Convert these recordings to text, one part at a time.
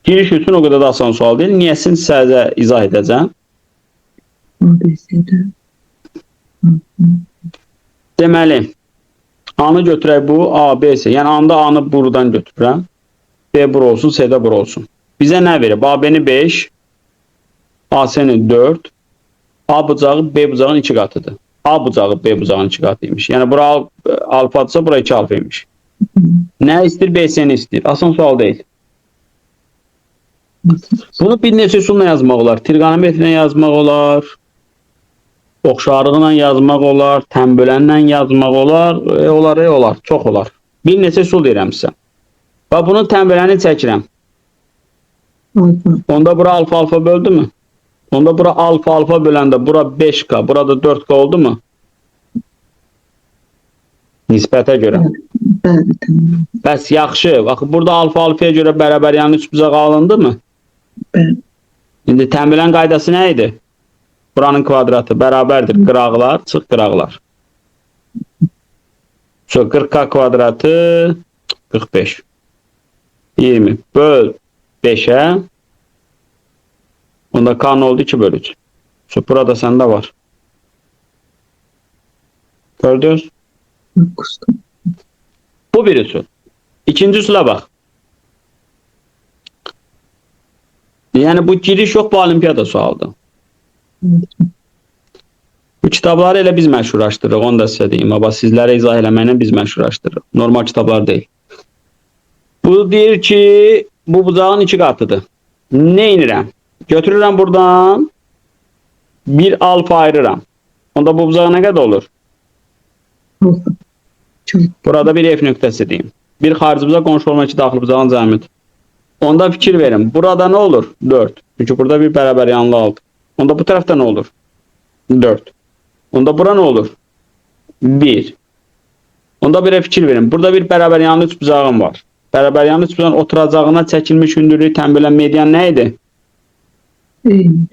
Giriş üçün o qədər də asan sual deyil. Niyəsini sizə izah edəcəm. A, B, C-də. Deməli, A-nı götürək bu, A, B, C. Yəni, anda A-nı buradan götürürəm. B bura olsun, C də bura olsun. Bizə nə verib? AB-ni 5, AC-ni 4, A bucağı B bucağının 2 qatıdır. A bucağı B bucağının 2 qatı imiş. Yəni, bura alfadırsa, bura 2 alfa imiş. Nə istəyir? BC-ni istəyir. Asan sual deyil. Bunu bir neçə üsulla yazmaq olar. Trigonometrlə yazmaq olar. Oxşarlıqla yazmaq olar, tənbölənlə yazmaq olar, olar, olar, çox olar. Bir neçə üsul deyirəm sizə. Bax, bunun tənböləni çəkirəm. Alfa. Onda bura alfa alfa böldü mü? Onda bura alfa alfa böləndə bura 5K, burada 4K oldu mu? Nisbətə görə. Bəli, tamam. Bəs yaxşı. Bax, burada alfa alfaya görə bərabər yanlı üçbucaq alındı mı? Bəli. İndi tənbölən qaydası nə idi? Buranın kvadratı bərabərdir. Qıraqlar, çıx qıraqlar. So, 40K kvadratı 45. 20 böl 5'e. Onda K nə oldu? 2 bölü 3. So, burada səndə var. Gördünüz? 9. Bu bir üsul. İkinci üsula bax. Yəni bu giriş yox, bu olimpiyada sualıdır. Bu kitabları elə biz məşhurlaşdırırıq, onu da sizə deyim. Amma sizlərə izah eləməklə biz məşhurlaşdırırıq. Normal kitablar deyil. Bu deyir ki, bu bucağın 2 qatıdır. Nə edirəm? Götürürəm buradan bir alfa ayırıram. Onda bu bucağı nə qədər olur? Alfa. Çox. Burada bir F nöqtəsi deyim. Bir xarici bucaq qonşu olma iki daxili bucağın cəmidir. Onda fikir verin. Burada nə olur? 4. Çünki burada bir bərabər yanlı aldı. Onda bu tərəfdə nə olur? 4. Onda bura nə olur? 1. Onda bir fikir verin. Burada bir bərabər yanlı üçbucağım var. Bərabər yanlı üçbucağın oturacağına çəkilmiş hündürlüyü tənbölən median nə idi? Eyni.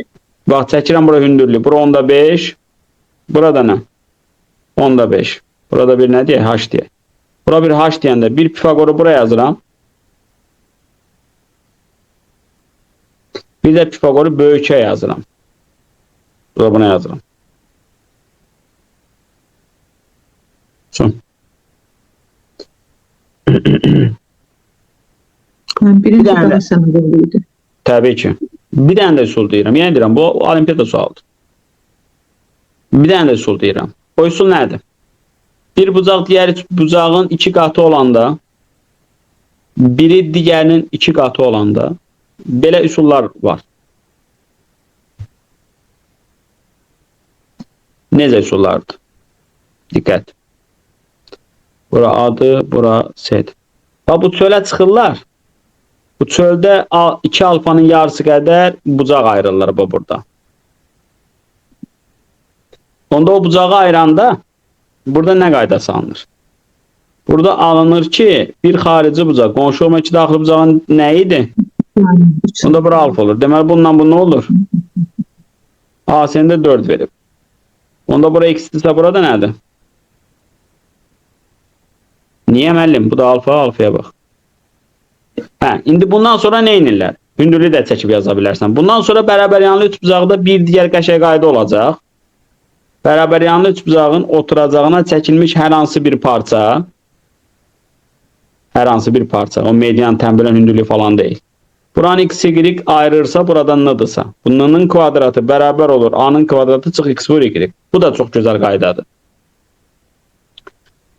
Bax, çəkirəm bura hündürlüyü. Bura onda 5. Burada nə? Onda 5. Burada bir nə deyək? H deyək. Bura bir H deyəndə bir Pifagoru buraya yazıram. Bir də Pifagoru böyükə yazıram. Bura buna yazıram. Son. Yəni birinci Bir dənə daha səmərəli idi. Təbii ki. Bir dənə də üsul deyirəm. Yəni deyirəm, bu olimpiyada sualıdır. Bir dənə də üsul deyirəm. O üsul nədir? Bir bucaq digər bucağın 2 qatı olanda, biri digərinin 2 qatı olanda belə üsullar var. Necə üsullardır? Diqqət. Bura A-dır, bura C-dir. Bax, bu çölə çıxırlar. Bu çöldə 2 alfanın yarısı qədər bucaq ayırırlar bu burada. Onda o bucağı ayıranda burada nə qaydası alınır? Burada alınır ki, bir xarici bucaq, qonşu olma iki daxili bucağın nə idi? Yəni 3. Onda bura alfa olur. Deməli bununla bu nə olur? AC-ni də 4 verib. Onda bura x-dirsə burada nədir? Niyə müəllim? Bu da alfa, alfaya bax. Hə, indi bundan sonra nə edirlər? Hündürlüyü də çəkib yaza bilərsən. Bundan sonra bərabər yanlı üçbucaqda bir digər qəşəng qayda olacaq. Bərabər yanlı üçbucağın oturacağına çəkilmiş hər hansı bir parça, hər hansı bir parça, o median, tənbölən hündürlüyü falan deyil. Buranın x, y ayırırsa, buradan n-dırsa. Bu n-ın kvadratı bərabər olur. A-nın kvadratı çıx x vur y. Bu da çox gözəl qaydadır.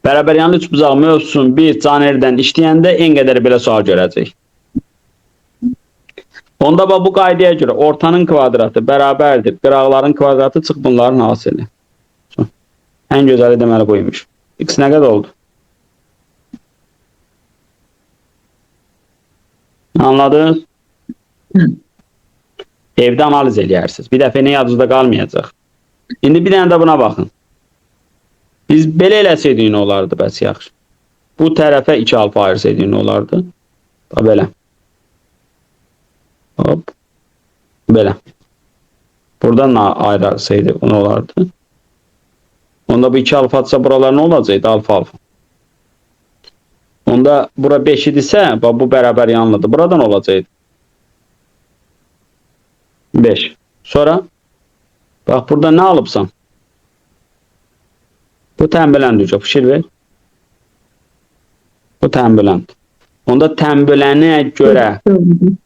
Bərabər yanlı üçbucaq mövzusunu bir canerdən işləyəndə en qədər belə sual görəcək. Onda bax bu qaydaya görə ortanın kvadratı bərabərdir. Qıraqların kvadratı çıx bunların hasili. Ən gözəli deməli bu imiş. X nə qədər oldu? Anladınız? Hı. Evdə analiz eləyərsiniz. Bir dəfə nə yadınızda qalmayacaq. İndi bir dənə də buna baxın. Biz belə eləsəydik nə olardı bəs yaxşı. Bu tərəfə 2 alfa ayırsaydık nə olardı? Bax belə. Hop. Belə. Buradan nə ayırsaydı nə olardı? Onda bu 2 alfa atsa buralar nə olacaqdı? Alfa alfa. Onda bura 5 idisə, bax bu bərabər yanlıdır. Buradan olacaqdı. 5. Sonra bax burada nə alıbsan? Bu tənbələndir. Fikir ver. Bu tənbələndir. Onda tənbələnə görə,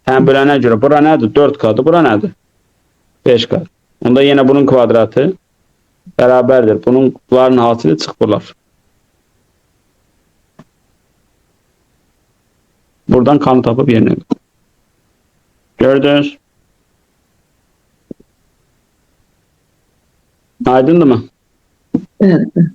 tənbələnə görə bura nədir? 4K-dır. Bura nədir? 5K. Onda yenə bunun kvadratı bərabərdir. Bunların hasili çıx bunlar. Buradan kanı tapıp yerine koy. Gördünüz. Aydındı mı? Bəli, bəli.